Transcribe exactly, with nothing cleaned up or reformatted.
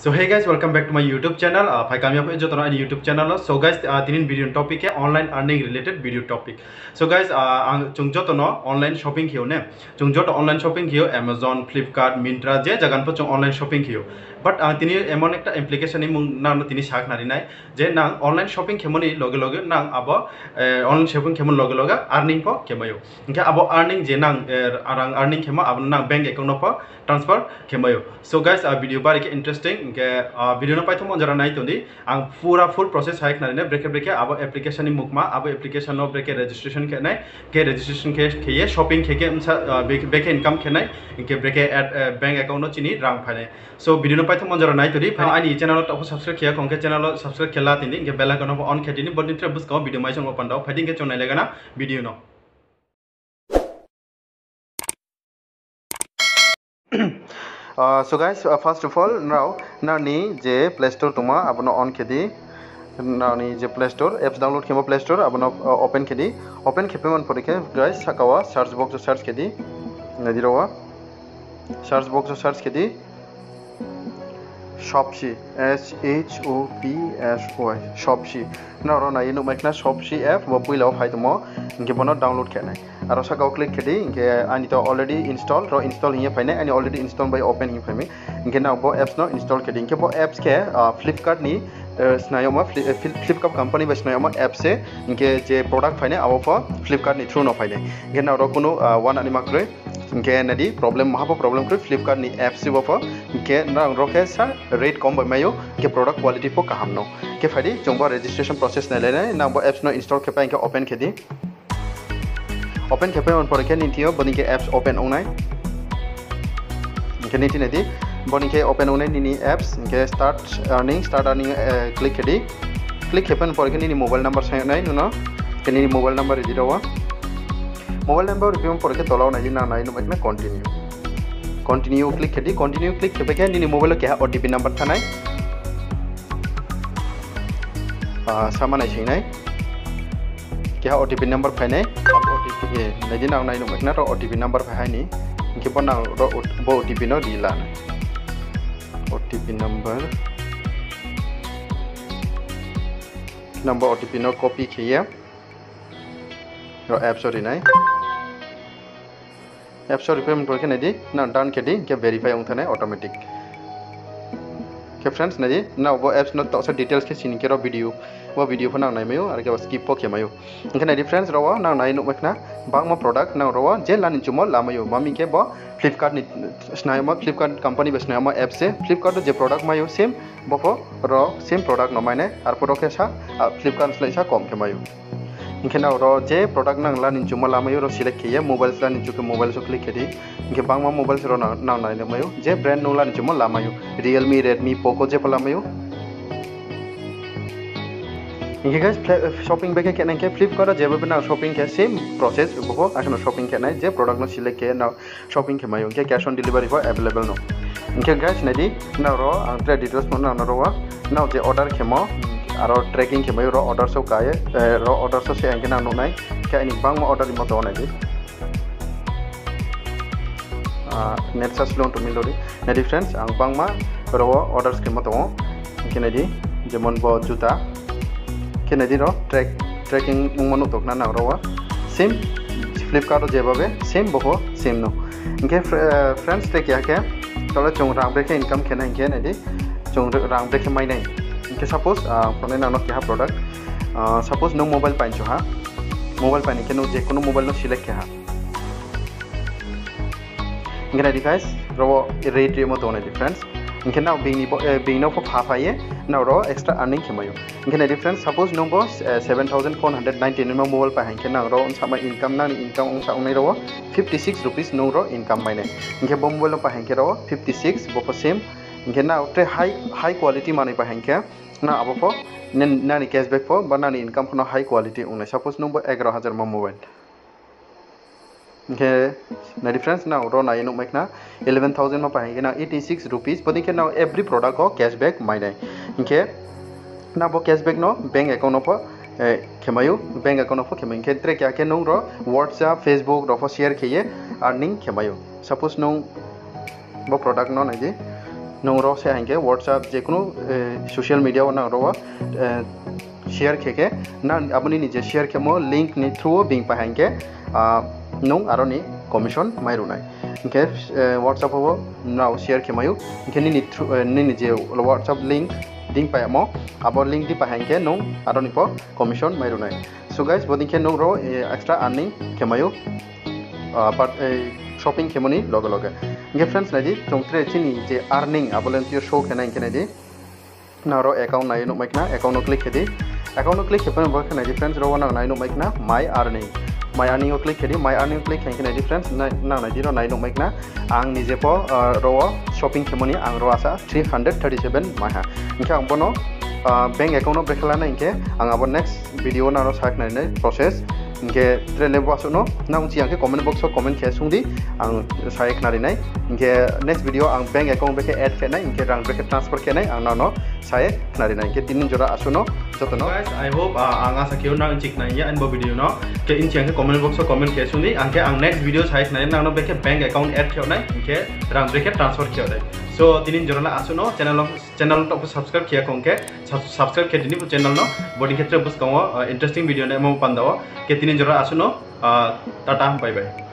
So hey guys, welcome back to my YouTube channel. Ah, phai kamya pho joto no aini YouTube channel o. So guys, ah, tini video topic khe online earning related video topic. So guys, ah, ang chung joto no online shopping khe o ne. Chung joto online shopping khe o, Amazon, Flipkart, Myntra, je jaga ni pho chung online shopping khe o. But ang tini emon ekta application ni mung nang no tini sakhnari nai, je nang online shopping khemo ni loge loge nang abo, eh, online shopping khemo ni loge loge earning pho khemai ou. Hing khe abo earning je nang, eh, rang earning khemo abo no nang bank account no pho transfer khemai ou. So guys, ah, video bari khe interesting, hing khe, ah, video no paithomo jora nai tong di. Ang pura full process hai khnari nai, brekhe brekhe abo application ni mukma, abo application no brekhe registration khe nai, khe registration khe, khe ye shopping khe khe msa, ah, be-, brekhe income khe nai, hing khe brekhe ad-, eh, bank account no chini rang phai nai. So video no paithomo jora nai tong di, phai aini channel o taoh pho subscribe khe ya khong khe channel o subscribe khe la tong di, hing khe bell icon no pho on khe di, ni bo ni tre buskang o video mai song o panda o phai di, hing khe chung nai le gana video no. Ah, so guys, ah, first of all, nrao, nrao ni je Play Store tongma, abo no on khe di. Nrao ni je Play Store, apps download khemo Play Store, abo no, ah, open khe di. Open khe paimani pore khe, guys, saka wo search box o search khe di. Nai di ro wo. Search box o search khe di. Shopsy, S H O P S Y, Shopsy. Nrao ro nai ye nuhmai khna Shopsy app, bo poila wo phai tongmo, hing khe bo no download khe nai. Aro saka wo click khe di, hing khe aini to already install, ro install hing ye phai nai, aini already install bai open hing ye phai mi. Hing khe nrao bo apps no install khe di. Hing khe bo apps khe, ah, Flipkart ni, eh, snai yagmo, Fli-, eh, Flip-, Flipkart company bai snai yagmo apps se, hing khe je product phai nai, abo pho Flipkart ni through no phai nai. Hing khe nrao ro kuno, ah, uana ni ma kroi. Hing khe nai di, problem, maha pho problem kroi, Flipkart ni apps se bo pho. Hing khe nrao ro khe sa rate kom bai mai ou, hing khe product quality pho kaham no. Hing khe phai di, chung bo registration process nai le nai, nang bo apps no install khe pai, hing khe open khe di. Open khe paimani pore khe nini thing yo bo ni khe apps open ong nai. Hing khe nini thing nai di, bo ni khe open ong nai nini apps, hing khe start earning, start earning, eh, click khe di. Click khe paimani pore khe nini mobile number sa yag nai nung no. Hing khe nini mobile number ri di ro wo. Mobile number ri paimani pore khe tola wo nai di, nang nai nuhmai khna continue. Continue click khe di, continue click khe pai khe nini mobile wo keha O T P number thanng nai. Ah, sama nai sing nai. Keha O T P number phai nai. Abo O T P, eh, nai di nang nai nuhmai khna ro O T P number phai hai ni. Hing khe bo nang ro O-, bo O T P no ri la nai. O T P number. Nang bo O T P no copy khe ye ro apps wo ri nai. Apps wo ri paimani pore khe nai di, nang done khe di, hing khe verify ong thanng nai automatic. Khe friends, nai di, nang bo apps no taohsa details khe sini khe ro video, bo video pho nang naimai ou, are khe bo skip pho khe mai ou. Hing khe nai di friends, ro wo nang nai nuhmai khna, bangma product nang ro wo je la ni chumo lamai ou, mami khe bo Flipkart ni snai yagmo, Flipkart company bai snai yagmo apps se, Flipkart wo je product mai ou same, bo pho ro same product no mai nai, arphuh ro khe sa, ah, Flipkart ni slái sa kom khe mai ou. Hing khe nrao ro je product nang la ni chumo lamai ou ro select khe ye, mobiles la ni chu khe mobiles wo click khe di. Hing khe bangma mobiles ro nang, nang nai le mai ou, je brand nung la ni chumo lamai ou, Realme, Redmi, Poco je pho lamai ou. Hing khe guys, Fli-, shopping bai khe khe nai khe Flipkart wo je bai nang shopping khe same process, bo pho akhe no shopping khe nai, je product no select khe nang shopping khe mai ou, hing khe cash on delivery pho available no. Hing khe guys, nai di, nrao ro ang tre details pho nang no ro wo, nrao je order khemo, aro tracking khe mai ou ro order so ka ye, eh, ro order so se hing khe nang nuh nai, khe aini bangma order rimo tong ou nai di. Ah, net sa slow tong mi lori. Nai di friends, ang bangma ro wo orders khemo tong ou. Hing khe nai di, jemon bo juta. Khe nai di ro track, tracking ongmo nuh tong khna nang ro wo. Same, Flipkart wo je babe, same bo pho, same no. Hing khe fr-, eh, friends, tre keha khe, tole chung rang brekhe income khe nai hing khe nai di, chung r-, rang brekhe mai nai. Hing khe suppose, ah, phone nang no keha product, ah, suppose nung mobile painchu ha, mobile paini khe nung je kuno mobile no select khe ha. Hing khe nai di guys, ro wo rate rimo tong nai di friends. Hing khe nrao bini bo, eh, bini no pho pha phai ye, nrao ro extra earning khe mai ou. Hing khe nai di friends, suppose nung bo, eh, seven thousand four hundred ninety nine mobile pai hing khe nang ro ong sama income, nang ni income ong sa ong nai ro wo fifty six rupees nung ro income mai nai. Hing khe bo mobile no pai hing khe ro wo fifty six, bo pho same. Hing khe nrao tre high, high quality manoi pai hing khe, nang abo pho, nen-, nang ni cashback pho, ba nang ni income pho no high quality ong nai. Suppose nung bo egaro hajar ma mobile. Hing khe, nai di friends, nang ro nai ye nuhmai khna, eleven thousand ma pai hing khe nang eighty six rupees, bo dei khe nang every product wo cashback mai nai. Hing khe, nang bo cashback no bank account no pho, eh, khe mai ou, bank account no pho khe mai ou. Hing khe tre keha khe nung ro WhatsApp, Facebook ro pho share khe ye earning khe mai ou. Suppose nung bo product no nai di, Nung ro se hing khe WhatsApp je kunu social media wo nang ro wo share khe khe, abo nini je share khemo link ni through wo being pai hing khe, nung aro ni commission mai ruh nai. Hing khe WhatsApp wo nrao share khe mai ou, hing khe nini je WhatsApp link dei pai yagmo, abo link dei pai hing khe nung aro ni pho commission mai ruh nai. So guys, bodei khe nung ro extra earning khe mai ou, shopping khemo ni loge loge. Hing khe friends, nai di, chung tre chini je earning abo le tio show khe nai hing khe nai di. Nang ro account nai nuhmai khna, account no click khe di. Account no click khe phaimo bo khe nai di friends, ro wo nang nai nuhmai khna my earning. My earning wo click khe di. My earning wo click khe hing khe nai di friends, nang nai di, ro nai nuhmai khna. Ang nije pho ro wo shopping khemo ni ang ro asa three hundred thirty seven mai ha. Hing khe ang bo no bank account no brekhe la nai hing khe ang abo next video wo nang no sa khnari nai process. Hing khe tre le bo asuh no, nang chi ang khe comment box wo comment khe sung di, ang sa ye khnari nai. Hing khe next video ang bank account brekhe add khe nai, hing khe rang brekhe transfer khe nai, ang nang no sa ye khnari nai. Hing khe tini jora asuh no, joto no. Guys, I hope ang asa khe nang nchi khnai ya ani bo video no. Khe nchi ang khe comment box wo comment khe sung di, ang khe ang next video sa ye khnari nang no brekhe bank account add khe nai, hing khe rang brekhe transfer khe nai. So tini jora le asuh no, channel no taoh pho subscribe khe ya khong khe subscribe khe tini pho channel no, bodei khe tre buskang wo interesting video naimo panda wo. Khe tini jora asuh no, tata, bye bye.